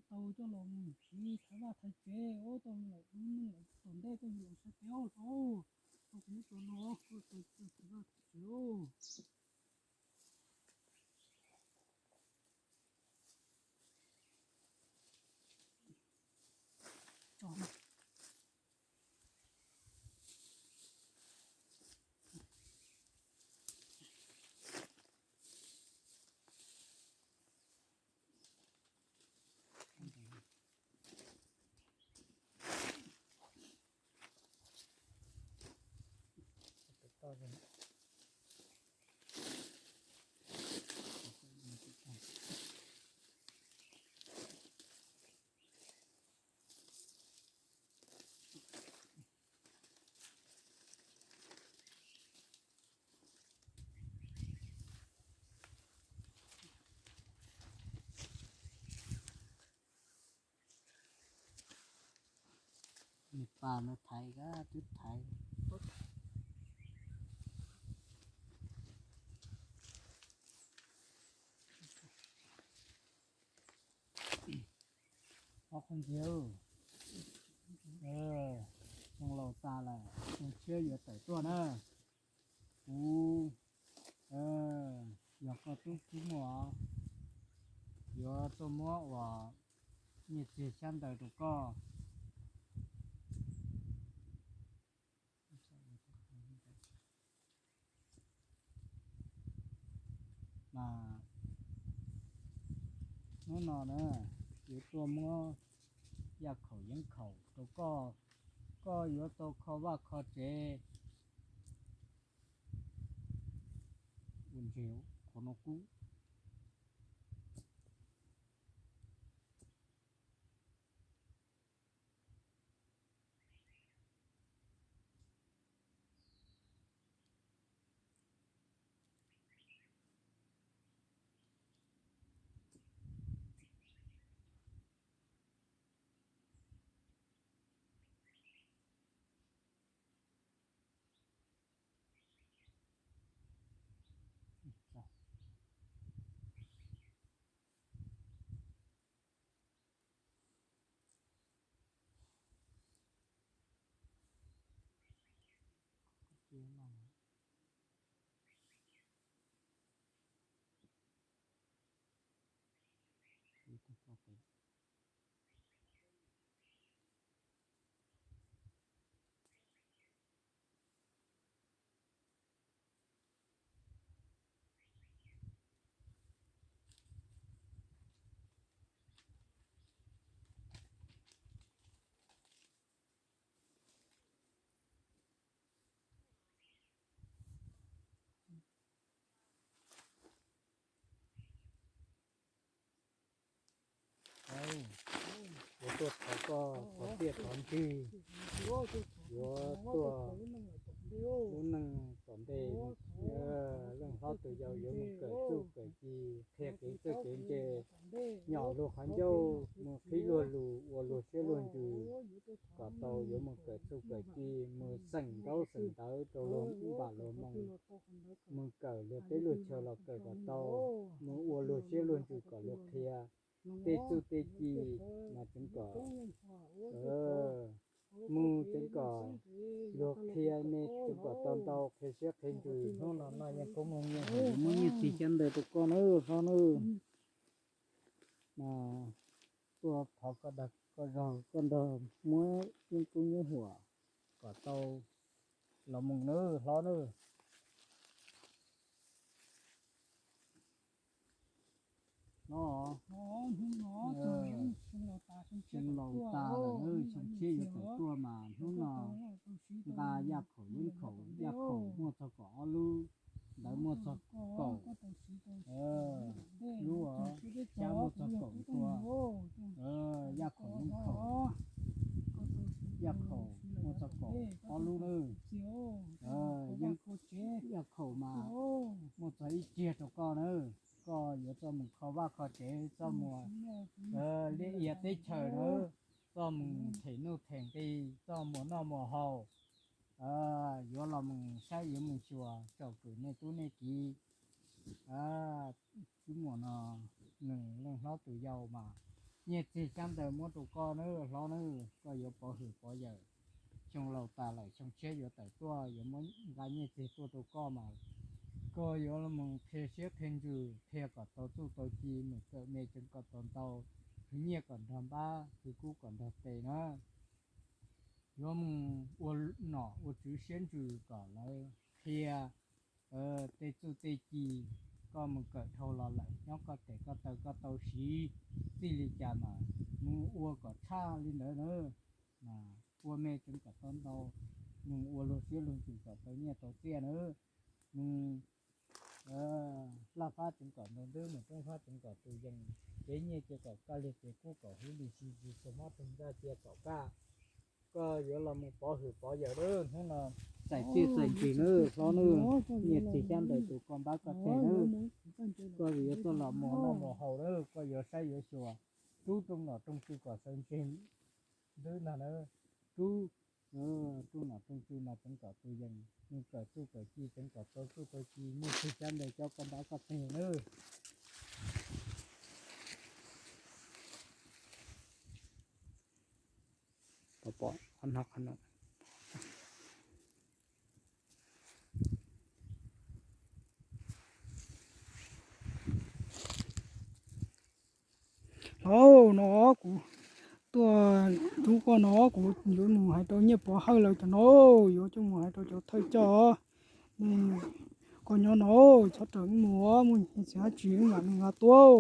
Tau coj los mus siv thaiv vaj thaiv tsev, tau lawm lub neej lawm tom ntej koj yuav los sab peb ub hlob, tau kuv muab tso no, koj tau coj thaiv vaj thaiv tsev ub. Nws pas no thaiv kab twb thaiv. Ob qhov ncig, xyoo laus tas lawm, xyoo tshiab yuav tawm tuaj na. Kuv yog koj tub tub muam, yuav tuaj muab ua nyiaj txiag xyab ntawv rau koj. Mas hnub no na, yuav tuaj muab yaj khaum yeeb khaum rau koj, koj yuav tau kho vaj kho tsev. Ua ntses qhov no kub. Yuav tuaj thov koj thov tiaj thov ntswg, yuav tuaj lub neej tom ntej, leej hlob tus yau yuav mus kawm txuj kawm ci, qhia kev txawj kev ntse, nyob luag qhov ncauj, mus qhib luag lus, ua luag siab luag ntsws, kom tau yuav mus kawm txuj kawm ci, mus xeem ntaub xeem ntawv rau luag npam luag moos, mus kawm luag teb luag chaw los kawm kom tau, mus ua luag siab luag ntsws kom luag qhia tej txuj tej ci, mas tseev kom mus tseev kom luag qhia me tseev kom tau ntau qhia siab qhia ntsws. Hnub no noj yeej koob mloog yeej hum, muab nyiaj txiag xyab ntawv rau koj nawb hlob nawb. Mas tuaj thov koj dag koj zog koj nrog muab yeeb koob yeeb huam kom tau los mus nawb hlob nawb. No, xyoo laus tas lawm, xyoo tshiab yuav tawm tuaj mas hnub no nqa yaj khaum yeeb khaum, yaj khaum muaj txog kaum ob lub, ntawv muaj txog kaum lub, xyab muaj txog kaum tua, yaj khaum yeeb khaum, yaj khaum muaj txog kaum ob lub nawb. Yeeb, yaj khaum mas muaj txog ib ciag rau koj nawb. Koj yuav txoj mus kho vaj kho tsev, txoj mus liaj ia teb chaws nawb, txoj mus them nuj them nqi, txoj mus noj mus haus, yuav los mus saib yuav mus xyuas tsom kwm nej tub nej kiv. Tub muam no nws leej hlob tus yau mas nyiaj txiag xyab ntawv muab rau koj nawb hlob nawb, koj yuav pov hwm pov yawm. Xyoo laus tas lawm xyoo tshiab yuav tawm tuaj, yuav muab nqa nyiaj txiag tuaj rau koj mas koj yuav los mus qhia siab qhia ntsws, qhia kom tau txuj tau ci, mus kawm me tseev kom tau ntau, khwv nyiaj kom nrog npab, khwv kub kom nrog tes na. Yuav mus ua nom ua tswv siab ntsws kom lawv qhia tej txuj tej ci, koj mus kawm dhau los lawm nyob koj tes koj taw koj tau siv txij li cas mas mus ua kom tshaj li ntawd na. Ua me tseev kom tau ntau, mus ua luag siab luag ntsws kom tau nyiaj tau txiaj na. Mus laj fab tseev kom ntau ntwb, mus roob fab tseev kom tus yees, cev nyiaj cia kom kaj liag, cev kub kom huv, ntsis ntsis txhua mob txhua ntsaj cia kom kaj. Koj yuav los mus pov hwm pov yawm lawm hnub no, txais txiaj txais ntsig nawb hlob nawb, nyiaj txiag xyab ntawv tus koj npab koj teg nawb. Koj yuav tuaj los mus noj mus haus lawm, koj yuav saib yuav xyuas, rub rooj nom rooj tswv kom sawv ntseg ntwb ntag nawb. Rub rooj nom rooj tswv mas tseev kom tus yees, mus kawm txuj kawm ci tseev kom tau txuj tau ci, nyiaj txiag xyab ntawv cov koj npab koj teg nawb. Hlob, no kuv tuaj rub koj no, kuv yuav mus hais rau Nyiaj Pov Hawj lawv cov no, yuav coj mus hais rau cov thawj coj. Koj nyob no, txhob rawm wb mus, muaj txiv dab tsi mam li nqa tuaj.